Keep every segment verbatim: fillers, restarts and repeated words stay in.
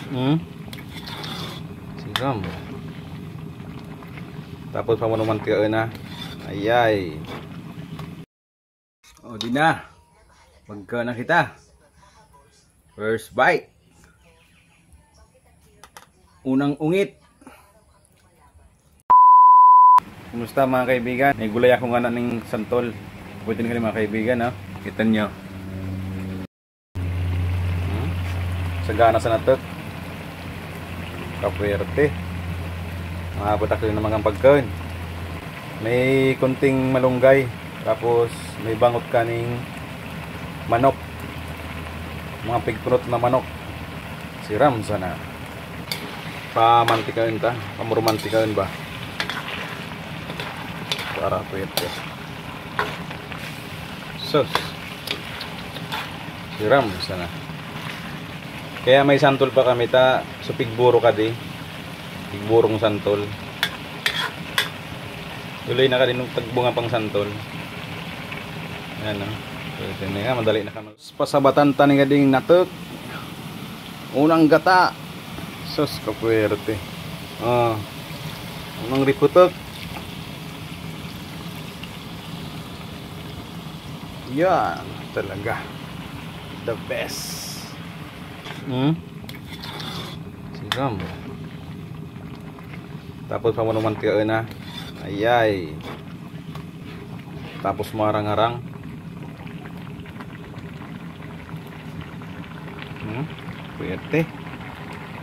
Hmm? Siram. Tapos pamunuman ka na. Ayay. O, di na. Magka na kita. First bite. Unang ungit. Kumusta, mga kaibigan? May gulay ako nga na ning santol. Pwede na kayo, mga kaibigan, ha? Kita nyo. Hmm? Sagana sa natok. Kapwerte. Mga batak yun naman ang pagkain. May kunting malunggay. Tapos may bangot kaning manok. Mga pigpunot na manok. Siram sana. Pamantikaon ta. Pamurmantikaon ba? Para pwerte. Sus. Siram sana. Kaya may santol pa kami ta, so pigburo ka di. Pigburong santol. Tuloy na ka din tagbunga pang santol. Ayan, no? So, ito na nga, madali na ka mag- Pasabatan ta ni gading natok. Unang gata. Sus, kapwerte. Oh. Unang riputok. Yan, talaga. The best. Hmm? Siram. Tapos pamunuman ka na. Ayay. Tapos marang-arang. Hmm? Pwerte.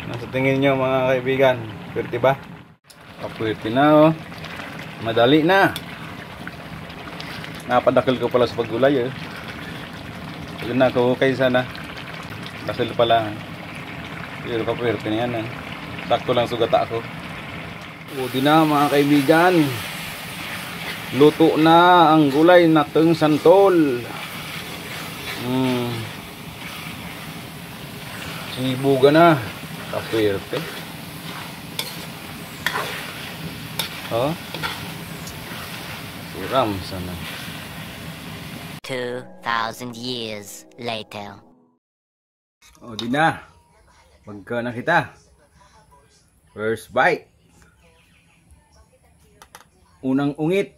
Nasa tingin nyo, mga kaibigan? Pwerte ba? Kapwerte na, oh. Madali na. Napadakil ko pala sa paggulay, eh. Yun na, kung okay sana. Dakil pala. Pero kapwerte na yan, eh. Sakto lang sugata ako. O, di na, mga kaibigan. Luto na ang gulay na teng santol. Hmm. Sibuga na. Kapwerte. Oh. Siram sana. Two thousand years later. O, di na. Magka na kita. First bite. Unang ungit.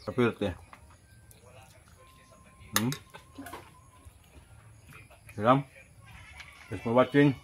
Kapirte. Hmm? Siram. Thanks for watching.